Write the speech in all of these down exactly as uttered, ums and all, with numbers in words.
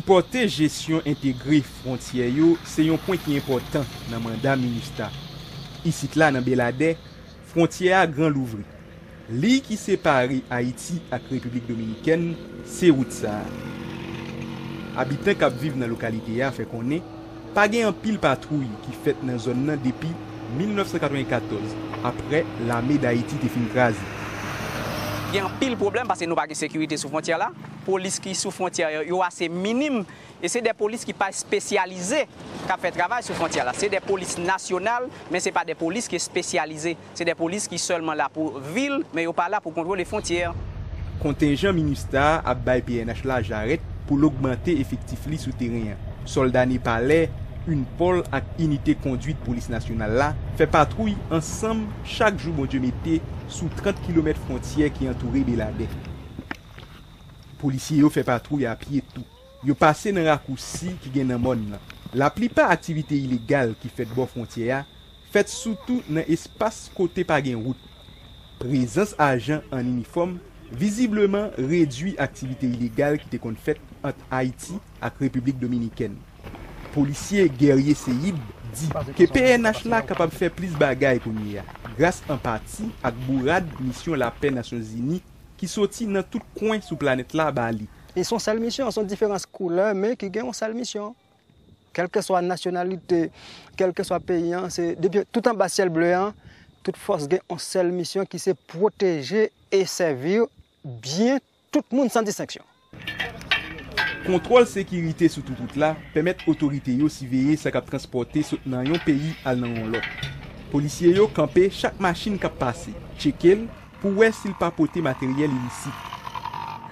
Pòte jesyon entegre fwontyè yo se yon pwen ki enpòtan nan manda MINUSTAH. Isit la nan Beladè, fwontyè a gran louvri. Liy ki separe Ayiti ak Repiblik Dominikèn se wout sa a. Abitan k ap viv nan lokalite a fè konnen pa gen anpil patwouy ki fèt nan zòn nan depi mil nèf san katrevennkatòz, apre lame Dayiti te fin kraze. Gen anpil pwoblèm paske nou pa gen sekirite sou fwontyè la. Polis ki sou fwontyè yo, yo ase minim. E se de polis ki pa espesyalize k ap fè travay sou fwontyè la. Se de polis nasyonal, men se pa de polis ki espesyalize. Se de polis ki sèlman la pou vil, men yo pa la pou kontwole fwontyè. Kontenjan MINUSTAH ap bay P N H la jarèt pou l ogmante efektif li sou teren an. Sòlda Nepalè, UNPOL ak inite kondwit polis nasyonal la fè patwouy ansanm chak jou Bondye mete sou trant kilomèt fwontyè ki antoure Beladè. Polisye yo fè patwouy a pye tou. Yo pase nan rakousi ki gen nan mòn nan. Laplipa aktivite ilegal ki fèt bò fwontyè a fèt sitou nan espas kote pa gen wout. Prezans ajan an inifòm vizibleman redwi aktivite ilegal ki te konn fèt ant Ayiti ak Repiblik Dominikèn. Polisye Guerrier Seid di ke P N H la kapab fè plis bagay kounye a, gras an pati ak bourad Misyon Lapè Nasyonzini ki soti nan tout kwen sou planèt la ba li. E se yon sèl misyon, se yon diferans koulè, men ki gen yon sèl misyon. Kèlkeswa nasyonalite, kèlkeswa peyi an, se depi tout anba syèl ble an, tout fòs gen yon sèl misyon ki se pwoteje e sèvi byen tout moun san distenksyon. Kontwòl sekirite sou tout wout la pèmèt otorite yo siveye sa k ap transpòte sot nan yon peyi al nan yon lòt. Polisye yo kanpe chak machin k ap pase, tcheke l pou wè si l pa pote materyèl ilisit.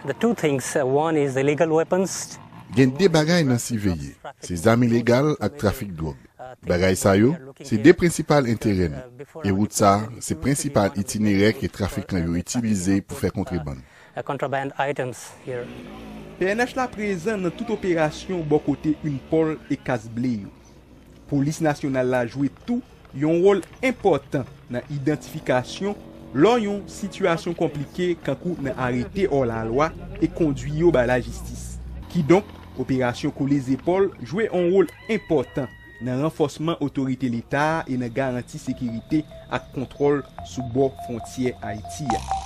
The two things, uh, one is illegal weapons. Gen de bagay nan siveye, se zam ilegal ak trafik dwòg. Bagay sa yo, se de prensipal enterè nou. E wout sa a, se prensipal itinerè ke trafikan yo itilize pou fè kontrebann. Uh, contraband items here. P N H la prezan nan tout operasyon bò kote UNPOL e Kas Ble yo. Polis nasyonal la jwe tou yon wòl enpòtan nan idantifikasyon lò yon sitiyasyon konplike kankou nan arete òlalwa e kondwi yo ba lajistis. Kidonk, operasyon Kole Zepòl jwe yon wòl enpòtan nan ranfòsman otorite Leta a e nan garanti sekirite ak kontwòl sou bò fwontyè Ayiti a.